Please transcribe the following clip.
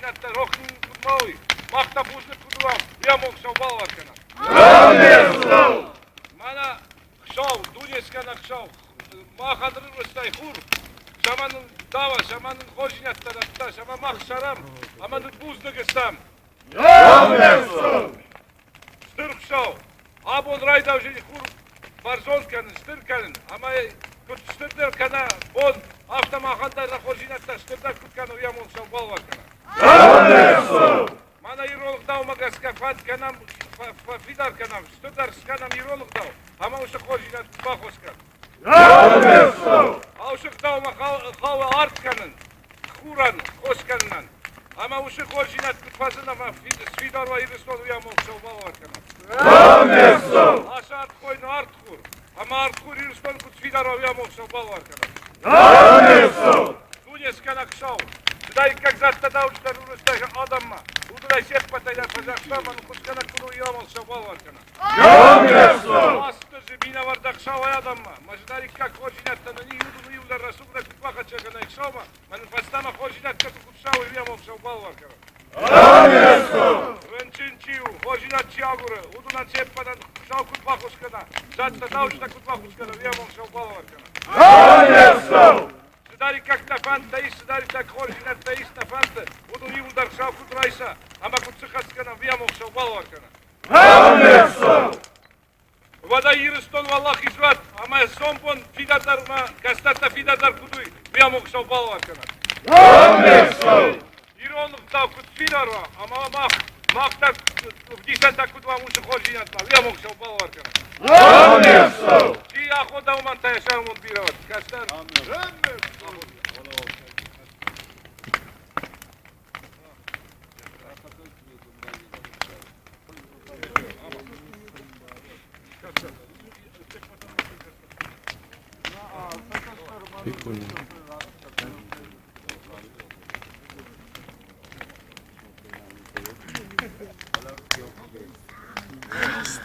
хорздзинӕдтӕ рох нын куыд ма уой, мах та бузныг куыд уӕм, уый амонд Хуыцау балӕвар кӕнӕд. Мӕнӕ Хуыцау, дунескӕнӕг Хуыцау, махӕн рырвыстай хур, цӕмӕн нын дава, цӕмӕн нын хорздзинӕдтӕ дӕтта, цӕмӕн мах цӕрӕм ӕмӕ нын бузныг стӕм. Стыр Хуыцау, абон райдаузӕни хур бӕрзонд кӕнын, стыр кӕнын, ӕмӕ куыд стырдӕр кӕна бон, афтӕ махӕн дӕр нӕ хорздзинӕдтӕ стырдӕр куыд кӕна, уый амонд Хуыцау балӕвар кӕна. Мӕнӕ ирон ӕгъдаумӕ гӕсгӕ фӕнд кӕнӕм, фӕфидар кӕнӕм, стырдӕр скӕнӕм ирон ӕгъдау, ӕмӕ уыцы хорздзинад баххуыс кӕн. Уыцы ӕгъдаумӕ хъӕуы арт кӕнын, хурӕн хос кӕнынӕн. Ӕмӕ уыцы хорздзинад куыд фӕзына ӕмӕ сфидар уа Ирыстон, уый амонд Хуыцау балӕвар кӕнӕд. Ацы арт хойны артхур, ӕмӕ артхур Ирыстон куыд сфидар уа, уый амонд Хуыцау балӕвар кӕнӕд. Дунескӕнӕг Хуыцау, цыдаиккаг зӕдтӕ дауджытӕ рурыстӕй адӕммӕ, уыдонӕй се ппӕтӕй дӕр фӕдзӕхста ӕмӕ нын хуыскӕнӕг куыд у, уый амонд Хуыцау балӕвар кӕнӕд. Астыжы минӕвар дӕ Хуыцауӕй адӕммӕ, мӕ зыдариккаг хорздзинӕдтӕ нын иуды иуылдӕр рӕсугъдӕй куыд бахӕццӕ кӕнай Хуыцаумӕ, мӕ нын фӕстӕмӕ хорздзинӕдтӕ куы Хуыцауы, уый амонд Хуыцау балӕвар кӕнӕд. Рынчын чи у, хорздзинад чи агуры, уыдонӕн се ппӕтӕн Хуыцау куыд баххуыс кӕна, зӕдтӕ, дауджытӕ куыд баххуыс кӕна, уый амонд Хуыцау балӕвар кӕнӕд. Цыдӕриддӕр фӕндтӕ ис, цыдӕриддӕр хорздзинӕдтӕ ис нӕ фӕндты, уыдон иууылдӕр Хуыцау куыд райса ӕмӕ куыд сыххӕст кӕна, уый амонд Хуыцау балӕвар кӕнӕд. Уӕдӕ Ирыстон уӕлахиз уӕд, ӕмӕ сомбон фидардӕр ӕмӕ кӕстӕртӕ фидардӕр куыд уой, уый амонд Хуыцау балӕвар кӕнӕд. Ирон ӕгъдау куыд фидар уа, ӕмӕ мах, мах дӕр ӕвдисӕнтӕ куыд уӕм уыцы хорздзинӕдтӕ, уый амонд Хуыцау балӕвар кӕнӕд. Чи ахода, уымӕн та йӕ сӕрмонд бирӕ уӕд. Кӕстӕр. Прикольно.